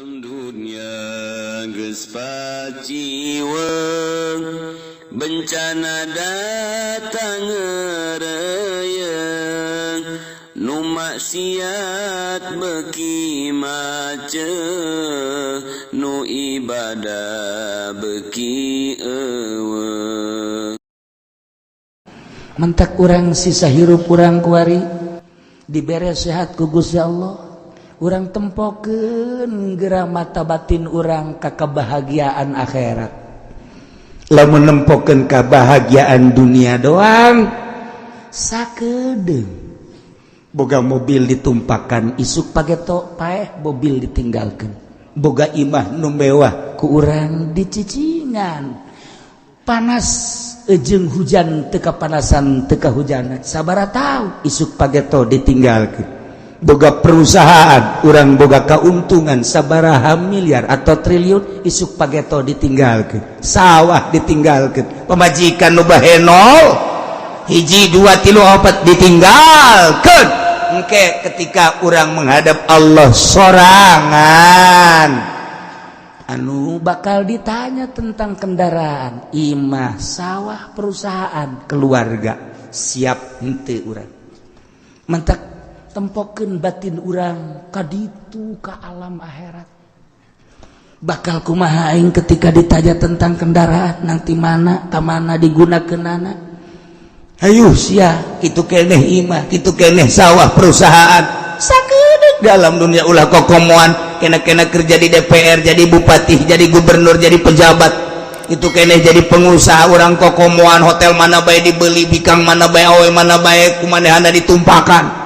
Alam dunia geus paciweng, bencana datang ngereyeng, nu maksiat beuki macet, nu ibadah beuki euweuh. Mentak urang sisa hirup urang kuari dibere sehat ku Gusti Allah, urang tempokeun geura mata batin urang ka kebahagiaan akhirat. Lamun nempokeun kebahagiaan dunia doang, sakedeung boga mobil ditumpakan, isuk pageto paeh mobil ditinggalkan. Boga imah nu mewah, ku urang dicicingan. Panas ejeng hujan teu kapanasan, teu kahujanan sabaraha taun, isuk pageto ditinggalkan. Boga perusahaan, urang boga keuntungan sabaraha miliar atau triliun, isuk pageto ditinggalkan. Sawah ditinggalkan, pamajikan nu bahenol hiji, dua, tilu, opat ditinggalkan. Engke ketika urang menghadap Allah sorangan, anu bakal ditanya tentang kendaraan, imah, sawah, perusahaan, keluarga, siap henteu urang? Mentak tempokeun batin urang kaditu, ka alam akhirat. Bakal kumaha aing ketika ditanya tentang kendaraan nanti, mana ka mana digunakeunana? Hayu sia, kitu keneh imah, kitu keneh sawah, perusahaan, sakedeuk dalam dunia. Ulah kokomoan kena-kena kerja di DPR, jadi bupati, jadi gubernur, jadi pejabat, itu keneh jadi pengusaha. Urang kokomoan hotel mana bae dibeli, bikang mana bae, awe mana bae kumanehana ditumpakan.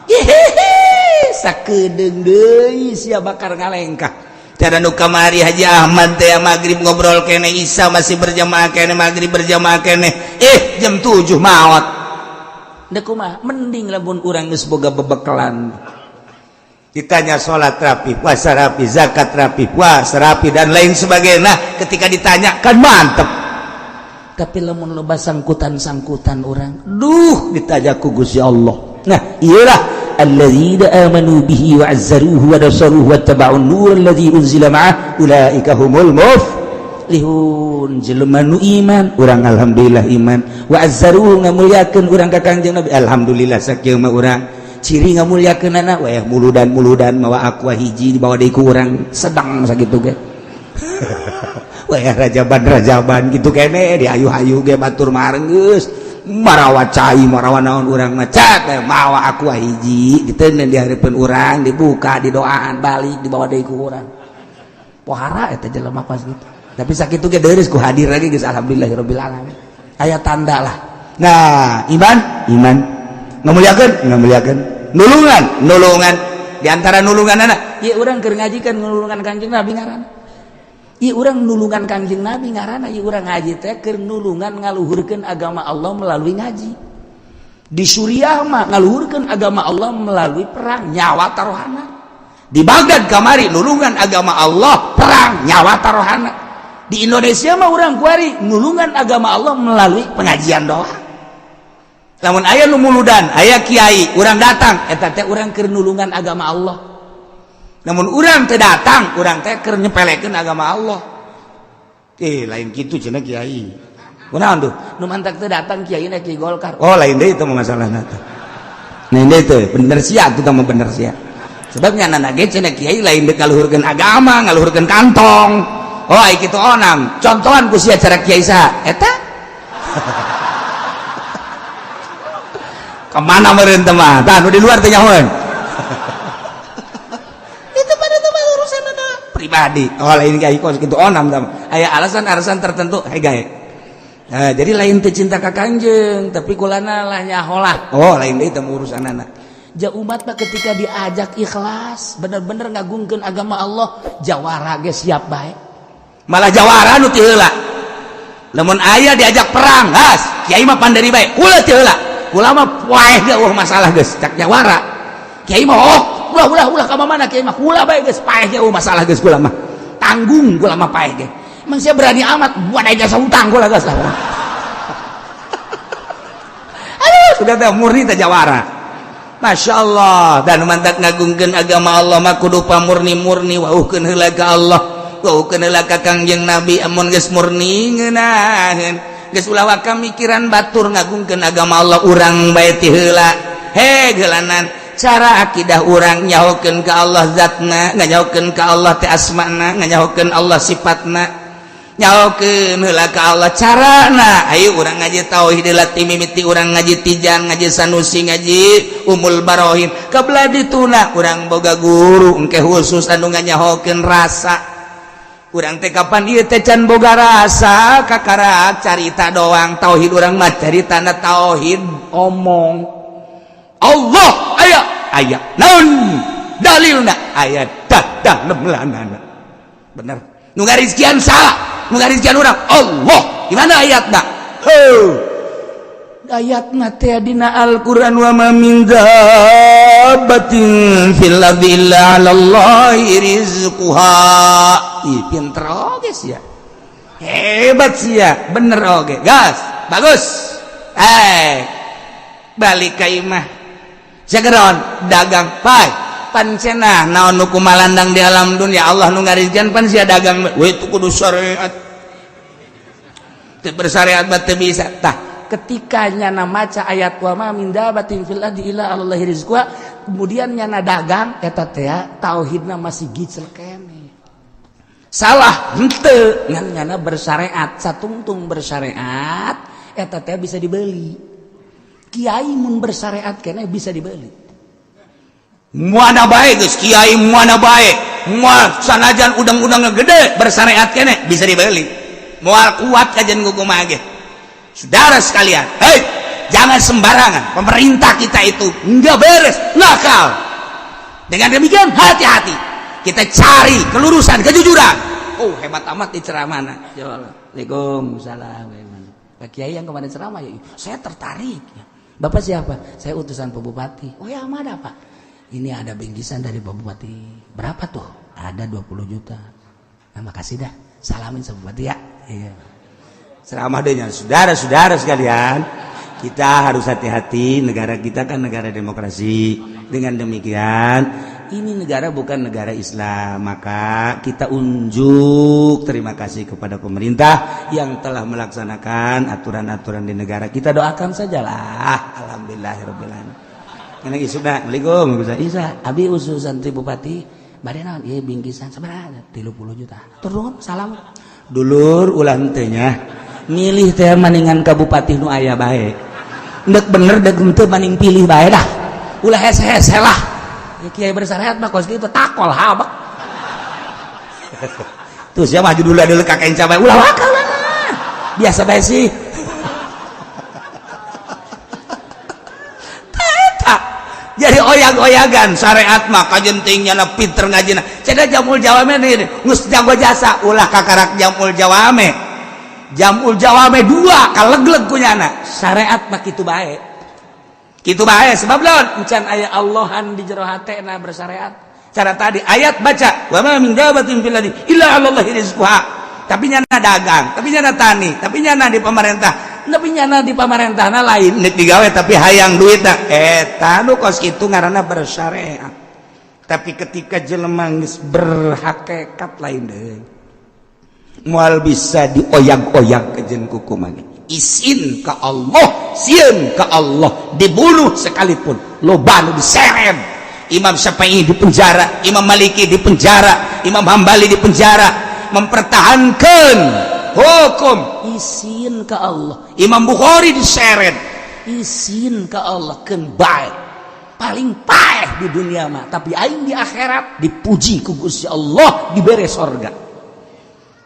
Hehehe, sakedeung deui sia bakal ngalengkah. Cara nu kamari Haji Ahmad teh maghrib ngobrol kene, Isa masih berjamaah kene, maghrib berjamaah kene, jam 7 maot. Dek kumaha? Mending lamun urang geus boga bebekalan, ditanya sholat rapi, puasa rapi, zakat rapi, puasa rapi, dan lain sebagainya. Nah, ketika ditanya kan mantep. Tapi lamun loba sangkutan-sangkutan urang, duh, ditanya ku Gusti Allah. Nah, iyalah, alladzina amanu bihi wa azzaruhu wa nasaruhu wa taba'un nur alladzi unzila ma'ah ulaika humul muflihun. Jelema nu iman, urang alhamdulillah iman, wa azzaruhu, ngamuliakeun urang ka Kangjeng Nabi, alhamdulillah. Sakieu mah urang ciri ngamuliakeun anak weh muludan muludan mawa Aqua hiji dibawa deui ku urang sedang sakitu ge. Weh, rajaban rajaban gitu kene, diayu-ayu ge batur mah geus marawa cai, marawa naon, urang mah cat mawa Aqua hiji diteundeun di hareupeun urang, dibuka, didoaan, balik dibawa deui ku urang. Pohara eta jelema pas gitu. Tapi sakitu ge deureus ku hadir lagi geus, alhamdulillahirabbil alamin, aya tanda lah. Nah, iman, iman, ngamuliakeun, ngamuliakeun, nulungan, nulungan. Di antara nulungan anak ieu urang keur ngaji kan nulungan Kangjeng Nabi ngaranna. Ieu urang nulungan Kangjeng Nabi ngaranna. Ieu urang ngaji teh keur nulungan ngaluhurkeun agama Allah melalui ngaji. Di Suriah mah ngaluhurkeun agama Allah melalui perang, nyawa taruhana. Di Baghdad kamari nulungan agama Allah perang, nyawa taruhana. Di Indonesia mah urang kuari nulungan agama Allah melalui pengajian doa. Lamun aya nu muludan, aya kiai, urang datang, eta teh urang keur nulungan agama Allah. Namun urang teu datang, urang teh keur nyepelekeun agama Allah. Eh, lain kitu cenah kiai. Kunaon tuh nu mantak teu datang kiai na kiai Golkar? Oh, lain deui itu mah masalahna teh. Nah, ini teh bener sia tuh mah, bener sia. Sebabnya anak ge cenah kiai lain deuk ngaluhurkeun agama, ngaluhurkeun kantong. Oh, ai kitu onam contohan ku sia cara kiai saha eta. Kemana meureun teh mah? Tah, nu di luar teh nyahoeun itu pada itu mah urusan ada pribadi. Oh, lain kiai kos kitu onam tah, aya alasan-alasan tertentu. Hei gae. Nah, jadi lain teu cinta ka Kanjeng, tapi kulana lah nyaholah. Oh, lain deui teh urusan anak. Ja umat mah ketika diajak ikhlas, bener-bener ngagungkeun agama Allah, jawara ge siap bae. Malah jawara nu ti heula. Lamun aya diajak perang, gas, kiai mah panderi bae, kula ti heula. Kula mah poeh ge euweuh masalah geus, cak jawara. Kiai mah, oh, ulah ulah ulah ka mana kiai mah, kula bae geus, paeh ge euweuh masalah geus kula mah. Tanggung kula mah paeh ge. Emang saya berani amat, buat aja jasa utang kula geus lah. Aduh, sudah teh murni teh jawara. Masya Allah. Dan mantak ngagungkeun agama Allah mah kudu pamurni-murni, wauhkeun heula ka Allah, wauhkeun heula ka Kangjeng Nabi. Amun geus murni ngeunaheun, geus ulah waka mikiran batur, ngagungkeun agama Allah urang bae ti heula. He geulanan cara akidah urang, nyahokeun ka Allah zatna, nganyahokeun ka Allah teh asmana, nganyahokeun Allah sifatna, nyahokeun heula ka Allah carana. Ayo urang ngaji tauhid heula ti mimiti urang ngaji Tijan, ngaji Sanusi, ngaji Umul Barohin. Kabelah dituna urang boga guru engke khusus anu nganyahokeun rasa. Urang teh kapan ieu teh can boga rasa, kakara carita doang. Tauhid urang mah carita na tauhid omong. Allah aya, aya naon dalilna? Aya dadah lemlanana. Bener nu ngarizkian salah? Nu ngarizkian urang Allah. Di mana ayatna? Heuh, ayatna teh dina Al-Qur'an, wa ma min dabbatin fil ardi illa 'alallahi rizquha. Ih, pinter oge sia, hebat sia, bener oge, gas, bagus. Eh, balik ka imah segeron dagang pai pan cenah naon nu kumalandang di alam dunia, Allah nu ngarizkian, pan sia dagang we itu kudu syariat. Teu bersyariat mah teu bisa. Tah, ketika nyana maca ayat wa ma min dabatin fil ardi illa 'alallahi rizquha, kemudian nyana dagang, eta teh tauhidna masih gicel kene. Salah henteu, ngan nyana bersyariat. Satungtung bersyariat eta teh bisa dibeli. Kiai mun bersyariat kene bisa dibeli. Mana bae geus kiai, mana bae, moal sanajan udang-udangna gede, bersyariat kene bisa dibeli, moal kuat kajian kumaha ge. Saudara sekalian, hei, jangan sembarangan. Pemerintah kita itu nggak beres, nakal. Dengan demikian hati-hati, kita cari kelurusan, kejujuran. Oh, hebat amat di ceramah. Waalaikumsalam. Pak Kiai yang kemarin ceramah ya, saya tertarik ya. Bapak siapa? Saya utusan Pak Bupati. Oh ya, mana Pak? Ini ada bingkisan dari Pak Bupati. Berapa tuh? Ada 20 juta. Nah, makasih dah. Salamin sama Bupati ya. Iya. Ceramah deh, saudara-saudara sekalian. Kita harus hati-hati. Negara kita kan negara demokrasi. Dengan demikian, ini negara bukan negara Islam, maka kita unjuk terima kasih kepada pemerintah yang telah melaksanakan aturan-aturan di negara. Kita doakan sajalah. Alhamdulillahirabbil alamin. Karena isuna, Assalamualaikum. Isa, abi utusan ti bupati, bade naon? Ieu bingkisan sabaraha? 30 juta. Turun, salam. Dulur, ulah henteu nya. Milih teh maningan ka bupati nu aya bae. Ndek bener dek henteu maning pilih bae dah. Ulah hese-hese lah. Ya, kiai bersyariat mah kos kitu takol habak. Tuh siapa maju dulu dulu kakek cabai ulah wakal lah. Biasa bae sih. Jadi oyag-oyagan syariat mah kajentingnya na pinter ngajina. Cenah jamul jawame nih geus jago jasa, ulah kakarak jamul jawame. Jamul jawame dua kalegleg kunyana. Syariat mah kitu bae. Kitu bae sebab lawan encan aya Allahan di jero hatena bersyariat. Cara tadi ayat baca wa ma min dabatin fil ardi illa 'alallahi rizquha. Tapi nyana dagang, tapi nyana tani, tapi nyana di pemerintah, tapi nyana di pamarentahna lain nek digawe tapi hayang duitna, eta nu kos kitu ngaranna bersyariat. Tapi ketika jelema geus berhakikat lain deui, moal bisa dioyag-oyag kejen kuku mah. Isin ka Allah, sieun ka Allah, dibunuh sekalipun loba nu diseret. Imam Syafi'i di penjara, Imam Maliki di penjara, Imam Hambali di penjara, mempertahankan hukum isin ke Allah. Imam Bukhari diseret isin ke Allah, ken baik paling paeh di dunia mah, tapi aing di akhirat dipuji ku Gusti Allah, dibere sorga.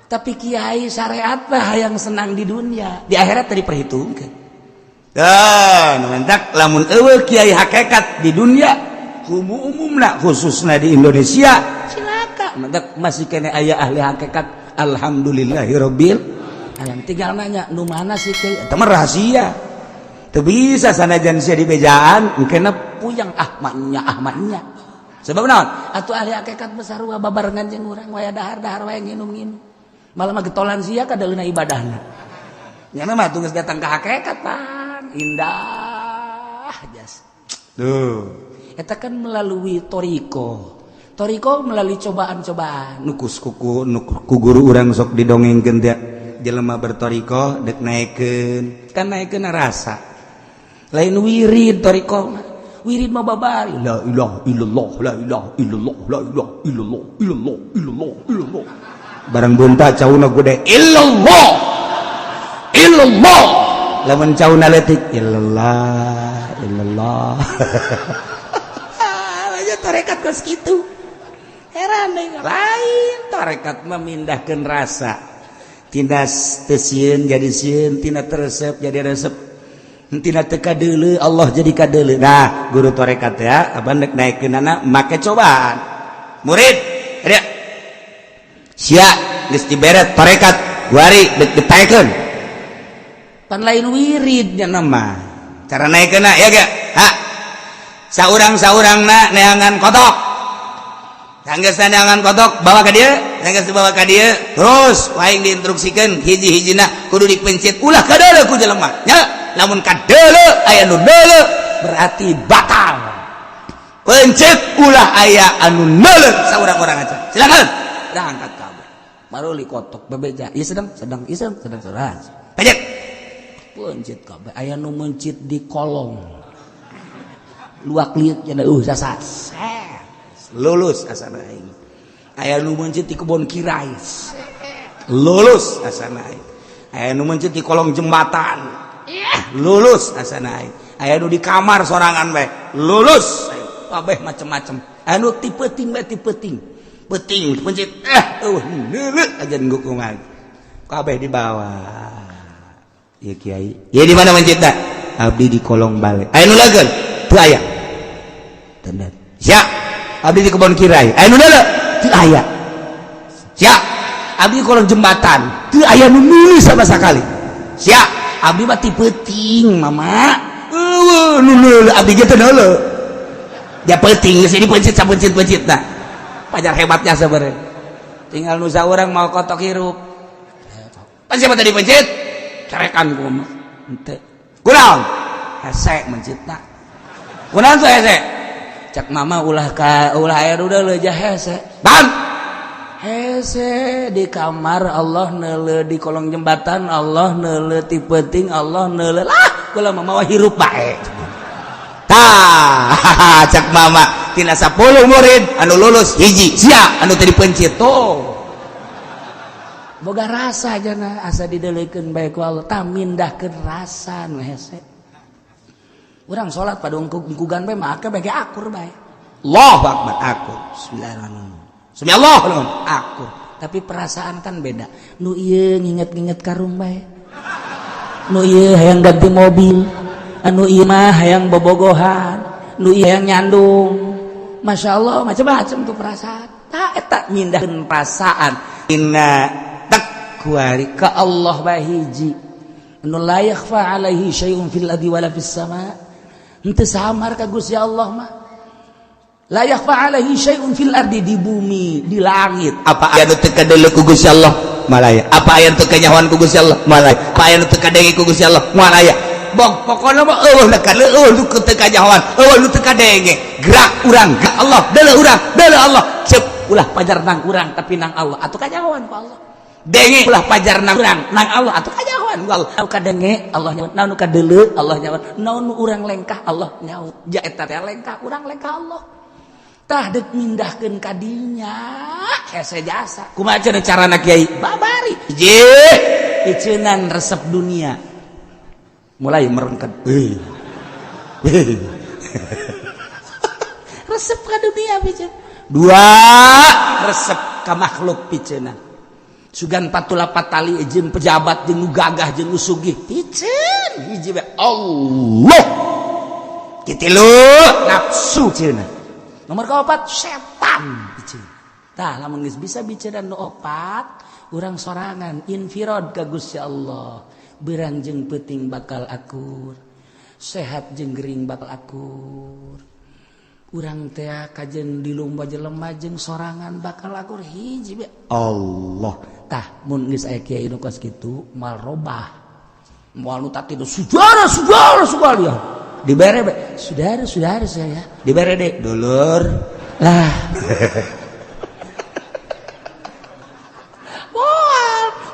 Tapi kiai syariat mah yang senang di dunia, di akhirat tadi diperhitungkan. Dan mentak lamun eueuh kiai hakikat di dunia umumna, khususnya di Indonesia, cilaka. Mentak masih kene aya ahli hakikat, alhamdulillahirabbil alamin. Tinggal nanya nu mana sih kiai eta mah rahasia, teu bisa sanajan sia di bejaan engkena puyang ahmadnya ahmadnya. Sebab naon atuh ahli hakikat besar wa babarengan jeung urang waya dahar-dahar wae, nginum-nginum, malah mah getolan sia kadaleuna ibadahna. Nyana mah geus datang ke hakikat pan indah jas tuh. Eta kan melalui toriko. Toriko melalui cobaan-cobaan. Nukus kuku ku guru urang sok didongengkeun teh, jelema bertoriko dek naekeun kan, naekeun rasa, lain wirid. Toriko mah, wirid mah babari la ilaha illallah, la ilaha illallah, la ilaha illallah, illallah, illallah, illallah. Barang bunta cauna gede, illallah, illallah. Lamun cauna leutik, illallah, illallah. Aja tarekat kos kitu, heran deh. Lain tarekat, memindahkan rasa tina teu sieun jadi sieun, tina teu resep jadi resep, tina teu kadeuleu Allah jadi kadeuleu. Nah, guru tarekat ya abang dek naikeunana make cobaan. Murid ya sia geus diberet tarekat kuari dek ditaekeun. Pan lain wiridnya nama cara naikeunna ya ge ha saurang-saurang na neangan kotok. Sanggeus neangan kotok, bawa ka dieu. Sanggeus dibawa ka dieu, terus aing diinstruksikeun hiji-hijina kudu dipencet, ulah kadeuleu ku jelema nya. Lamun kadeuleu, aya nu deuleu, berarti batal. Pencet, ulah aya anu neuleu, saurang-urang aja. Silakan. Dah angkat kabeh, baru li kotok bebeja, ieu sedang, sedang, ieu sedang, sedang, sedang. Pencet. Pencet kabeh. Aya nu mencit di kolong luak liuk cenah, sasat. Lulus asana aing. Aya nu mencit di kebon kirai, lulus asana aing. Aya nu mencit di kolong jembatan, lulus asana aing. Aya nu di kamar sorangan bae, lulus kabeh. Macem-macem. Aya nu ti peuting bae, ti peuting peuting pencit, neuleuh aja nggukungan kabeh di bawah. Ya kiai ya, di mana mencitna? Abdi di kolong bale. Aya nu lageun teu aya tenan. Siap, abdi di kebon kirai. Aya nu neuleuh? Teu aya. Siap, abdi di kolong jembatan. Teu aya nu nulis sama sekali. Siap, abdi mah ti peuting, mama eueuh nu neuleuh, abdi ge teu neuleuh. Dia peuting geus dipencit, sapencit pencit. Nah, pajar hebatnya sebenarnya tinggal nu saurang mau kotok hirup. Pan siapa tadi pencit? Carekan ku mah henteu. Kunaon hese mencitna? Kunaon tuh hese? Cak mama, ulah ka ulah aya udah leujah hese. Bang. Hese di kamar Allah neuleuh, di kolong jembatan Allah neuleuh, ti peuting Allah neuleuh. Lah, kula mah hirup bae. Tah, cak mama, tina 10 murid anu lulus hiji, sia anu tadi pencit tuh. Boga rasa jana asa dideleukeun bae ku Allah. Tah, mindahkeun rasa nu hese. Urang salat pada ungkugan bae make bae akur bae. Allahu akbar, akur. Bismillahirrahmanirrahim. Sami Allah akur. Tapi perasaan kan beda. Nu ieu nginget-nginget karung bae. Nu ieu hayang ganti mobil. Anu ieu mah hayang bobogohan. Nu ieu hayang nyandung. Masya Allah, macam-macam tuh perasaan. Tah, eta mindahkeun perasaan. Inna kuari ka Allah bae hiji. Anu la yakhfa alaihi syai'un fil ardi wala fis sama. Henteu samar ka Gusti Allah mah. La yakhfa alaihi syai'un fil ardi, di bumi, di langit. Apa aya nu teu kadeuleu ku Gusti Allah? Malaya. Apa aya nu teu kanyahoan ku Gusti Allah? Malaya. Apa aya nu teu kadenge ku Gusti Allah? Malaya. Bong, pokoknya mah eueuh nu kadeuleu, eueuh nu teu kanyahoan, eueuh nu teu kadenge. Gerak urang ka Allah, deuleu urang, deuleu Allah. Cep, ulah pajar nang urang tapi nang Allah atuh kanyahoan ku Allah. Denge, ulah pajar nang urang, nang Allah atuh kanyahoan ku Allah. Nu kadenge Allah nyaut, naon nu kadeuleu Allah nyaut, naon nu urang lengkah Allah nyaut. Ja eta teh lengkah urang, lengkah Allah. Tah, dek mindahkeun ka dinya hese jasa. Kumaha cenah carana, kiai? Babari. Hiji, Iceunan resep dunia. Mulai merengket. Resep ka dunia piceun. Dua, resep ka makhluk piceunan. Sugan patula patali jeung pejabat, jeung nu gagah, jeung nu sugih, piceun hiji we Allah. Katilu, nafsu cenah. Nomor keempat, setan piceun. Tah, lamun geus bisa bicara nu opat, urang sorangan infirod ka Gusti Allah, berang jeung peuting bakal akur, sehat jeung gering bakal akur. Urang teh kajen di lomba jelema jeung sorangan bakal akur, hiji be Allah. Tah, mun geus aya kiai nu kos kitu moal robah, moal nu tadi sejarah sejarah sekali ya dibere be. Dibere saudara-saudara saya dibere deh dulur lah.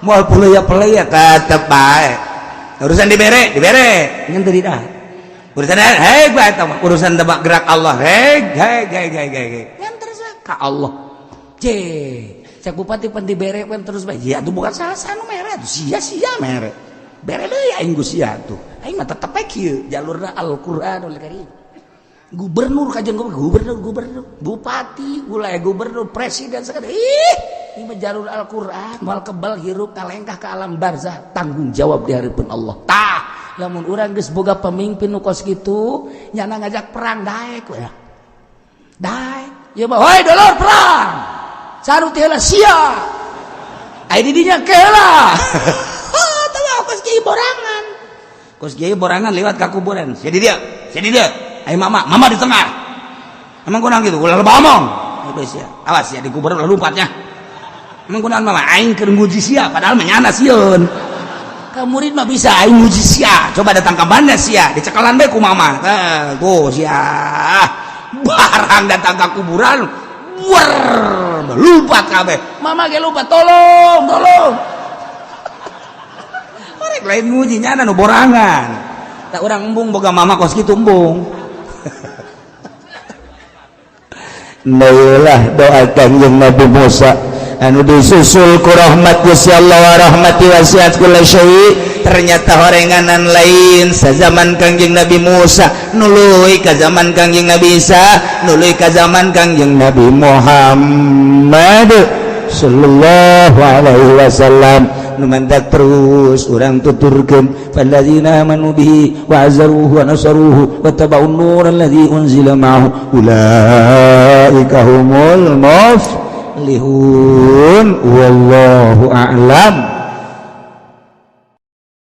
Moal pulaya pelaya tetep bae. Urusan dibere, dibere ngan teu didahar. Urusan hei bae eta mah urusan tebak gerak Allah. Hei hei hei hei hei. Ngan terus ka Allah. Cek bupati pan dibere pan terus bae. Ya tuh bukan salah nu mere tuh sia-sia mere. Bere deui aing ku sia tuh. Aing mah tetep bae kieu jalurna Al-Qur'anul Karim. Gubernur kajian gubernur, gubernur, bupati, wilayah gubernur, presiden segala. Ih, ini mah jalur Al-Qur'an, moal kebal hirup kalengkah ke alam barzah, tanggung jawab di hadapan Allah. Tah, lamun urang geus boga pemimpin nu kos kitu, nyana ngajak perang daek we. Daek. Ieu mah hoi dulur perang. Sarut heula sia. Ai di dinya ke heula. Tahu kos kieu borangan. Kos kieu borangan lewat ka kuburan. Sia di dia, sia di dia. Ayo mama, mama di tengah. Emang kurang gitu, ulah loba omong. Ayo awas ya di kuburan ulah lompatnya. Emang kurang mama aing keur nguji sia padahal mah nyana sieun. Ka murid mah bisa aing nguji sia. Coba datang ka mana sia, dicekalan bae ku mama. Eh, go sia. Barang datang ka kuburan, wer, lompat kabeh. Mama ge lompat, tolong, tolong. Orek lain nguji nyana nu borangan. Tak urang embung boga mama kos kitu embung. Naulah doa Kangjeng Nabi Musa anu disusul ku rahmat Gusti Allah wa rahmati wasiat kulla syai. Ternyata horenganan lain sazaman Kangjeng Nabi Musa nuluy ka zaman Kangjeng Nabi Isa nuluy ka zaman Kangjeng Nabi Muhammad sallallahu alaihi wasallam. Nu mantak terus urang tuturkeun falladzina amanu bihi wa azzaruhu wa nasaruhu wa taba'un nur alladzi unzila ma'ahu ulaika humul muflihun wallahu a'lam.